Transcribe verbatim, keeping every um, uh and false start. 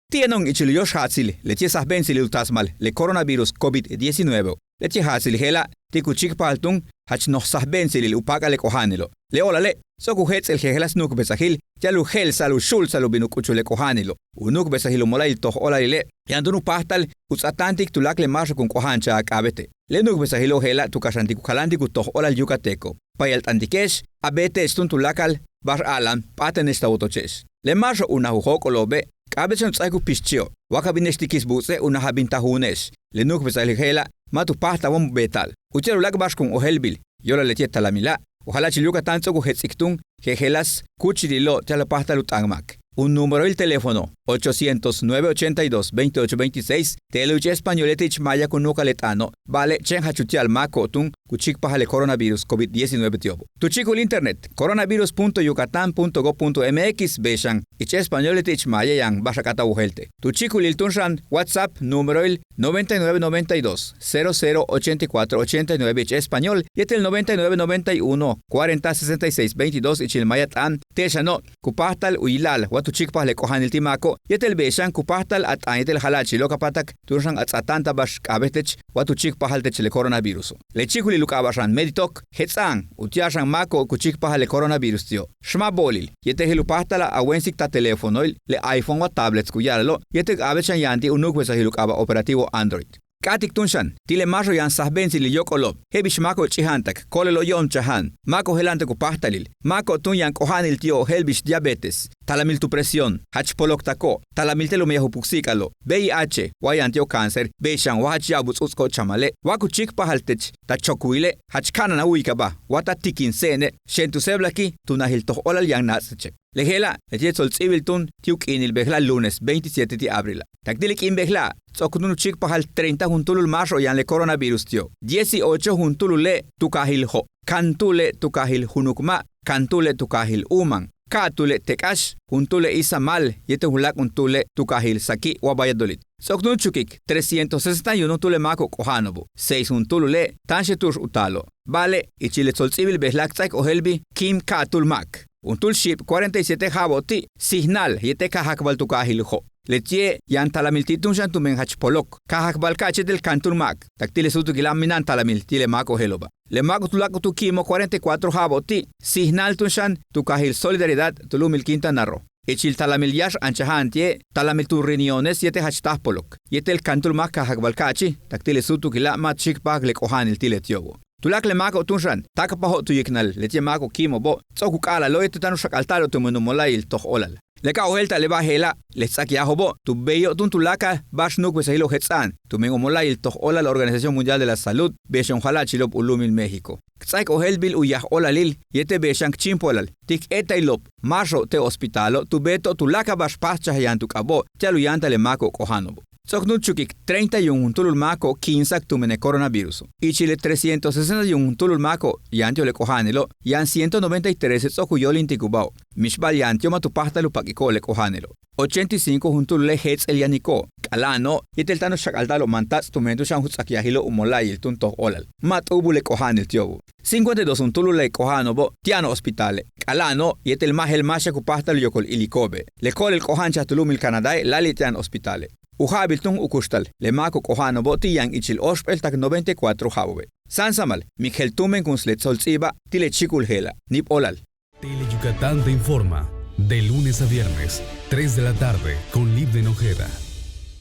Ti' yano'on ichil u yóox jaatsil leti'e' sajbe'entsilil u taasmal le coronavirus covid diecinueveo'. Leti'e' jaatsil je'ela' ti' ku chíikpajal túun jach noj sajbe'entsilil u pak'al le k'oja'anilo'. Le o'olale' ts'o'ok u jéets'el jejeláas nu'ukbesajil ti'al u je'elsa'al u xu'ulsa'al u bin u k'uchul le k'oja'anilo'. U nu'ukbesajil u mola'ayil toj óolalile' yaan túun u páajtal u ts'aatáantik tuláakal le máaxo'ob kun k'oja'anchaj a k'aabéete'. Le nu'ukbesajilo' je'ela' tu kaxantik u kaláantik u toj óolal yucatecoo'. Payalt'antike'ex, a beete'ex túun tuláakal ba'ax a'alan p'áatene'ex ta wotoche'ex. Le máaxo'ob u naj u jóok'olo'obe' k'a'abéet xan u ts'áaik u pixchi'o'. Wa ka bine'ex ti' Kisbuuts'e' u naj a bin ta juune'ex. Le nu'ukbesajil je'ela' ma' tu páajtal wa beeta'al. Uti'al uláak' ba'ax kun ojéelbil yóolal leti'e' talamila', u jala'achil Yucatán ts'o'ok u jets'ik túun jejeláas kúuchililo' ti'al u páajtal u t'aan máak. U númeroil teléfono ochocientos nueve ochenta y dos veintiocho veintiséis, te'elo' ich español yéetel ich maaya ku nu'ukal le t'aano', ba'ale' chéen jach uti'al máako'ob túun ku chíikpajal le coronavirus covid diecinueve ti'obo'. Tu chíikul internet coronavirus punto yucatán punto gov punto mx bey xan ich español yéetel ich maaya yaan ba'ax a k'áat a wojéelte'. Tu chíikulil túun xan WhatsApp númeroil noventa y nueve noventa y dos cero cero ochenta y cuatro ochenta y nueve ich español yéetel noventa y nueve noventa y uno cuarenta sesenta y seis veintidós ichil maaya t'aan. Te'ex xano' ku páajtal u yila'al wa tu chíikpajal le k'oja'anil ti' máako' yéetel bey xan ku páajtal a t'aan yéetel jala'achilo' ka páatak túun xan a ts'aatáanta'al ba'ax k'a'abéet teech wa tu chíikpajal teech le coronaviruso'. Le chíikulil u k'aaba' xan Meditok jets'a'an uti'al xan máako'ob ku chíikpajal le coronavirus ti'o'. Xma' bo'olil yéetel je'el u páajtal a wéensik ta teléfonoil le iPhone wa tablets ku ya'ala'alo' yéetel k'a'abéet xan yaan ti' u nu'ukbesajil u k'aaba' operativo Android. K'áatik túun xan ti' le máaxo'ob yaan sajbe'entsilil yóok'olo'ob je'el bix máako'ob ch'íijaanta'ak, ko'olelo' yo'omchaja'n, máako'ob jela'anta'ak u páajtalil, máako'ob túun yaan k'oja'anil ti'ob je'el bix diabetes, talamil tu presión, jach poloktako'ob, talamil te'el u meyaj u puksi'ik'alo', V I H wa yaan ti'ob cáncer bey xan wa jach ya'ab u ts'u'utsko'ob chamale', wa ku chíikpajal teech ta chokwile', jach ka'anan a wu'uyikaba wa ta tikin se'ene', xeen tu séeblaki' tu najil toj óolal yaan naats'teche'. Le je'ela' leti'e' tsolts'íibil túun ti' u k'iinil bejela' lunes veintisiete ti' abrila'. Tak ti' le k'iin bejela'a' ts'o'ok túun u chíikpajal treinta juntúulul máaxo'ob yaan le coronavirus ti'o'. Dieciocho juntúulule' tu kaajil Jo', kantúule' tu kaajil Junukma', kantúule' tu kaajil Uman, ka'atúule' Tek'ax, juntúule' Izamal yéetel juláak' juntúule' tu kaajil Saki' wa Valladolid. Ts'o'ok túun u chukik trescientos sesenta y uno juntúul le máako'ob k'oja'ano'obo', seis juntúulule' táanxel tu'ux u taalo'. Ba'ale' ichil le tsolts'íibil bejela'a' k ts'áaik ojéeltbil kiim ka'atúul máak. Juntúul xiib cuarenta y siete ja'abo'ob ti' Sijnal yéetel Cajagbal tu kaajil Jo'. Leti'e' yaan talamil ti' túun xan tumen jach polok, Cajagbal ka'ach yéetel kantúul máak. Tak ti' le súutukila' mina'an talamil ti' le máako'ob je'elo'oba'. Le máako'ob tuláakal tu kiimo' cuarenta y cuatro ja'abo'ob ti' Sijnal túun xan tu kaajil Solidaridad tu lu'umil Quintana Roo. Ichil talamil yáax anchaja'an ti'e' talamil tu riñones yéetel jach táaj polok yéetel kantúul máak Cajagbal ka'achi'. Tak ti' le súutukila' ma' chíikpajak le k'oja'anil ti' leti'obo'. Tuláakal le máako'ob túun xan táakpajo'ob tu yiknal leti'e' máako'ob kíimo'obo' ts'o'ok u k'a'ala'alo' yéetel táan u xak'alta'alo'ob tumen u mola'ayil toj óolal. Le ka ojéelta'ale' ba'al je'ela' le ts'áakyaajo'obo' tu beyo' túun tuláakal ba'ax nu'ukbesajilo'ob jets'a'an tumen u mola'ayil toj óolal Organización Mundial de la Salud bey xan u jala'achilo'ob u lu'umil México. K ts'áaik ojéeltbil u yaj óolalil yéetel bey xan k chíimpolal ti' k éeta'ayilo'ob máaxo'ob te' hospitalo' tu beeto'ob tuláakal ba'ax páajchaj yaan tu k'abo'ob ti'al u yáantal le máako'ob k'oja'ano'obo'. Ts'o'ok túun u chukik treinta y uno juntúulul máako'ob ki'insa'ak tumen le coronaviruso'. Ichil le trescientos sesenta y uno juntúulul máako'ob yaan ti'ob le k'oja'anilo' yaan ciento noventa y trese ts'o'ok u yóolintikubao'ob. Mixba'al yaan ti'ob ma' tu páajtal u pak'iko'ob le k'oja'anilo'. Ochenta y cinco juntúulule' jéets'el yaniko'ob, k'ala'ano'ob yéetel táan u xak'alta'alo'ob mantats' tumen tu'ux xan u ts'áakyajilo'ob u mola'ayil túun toj óolal. Ma' t'u'ubul le k'oja'anil ti'obo'. Cincuenta y dos juntúulule' k'oja'ano'obo' ti'an hospitale', k'ala'ano'ob yéetel ma' je'el máaxak u páajtal u yokol iliko'obe'. Le ko'olel k'oja'anchaj tu lu'umil Canadae' láayli' ti'an hospitale'. U ja'abil túun u kuxtal le máako'ob k'oja'ano'obo' ti' yaan ichil óoxp'éel tak noventa y cuatro ja'abo'obe'. Sáansamal, mi k jeel túumben kun le tsolts'íiba' ti' le chíikul je'ela'. Níib óolal. Tele Yucatán te informa de lunes a viernes, tres de la tarde, con Libden Ojeda.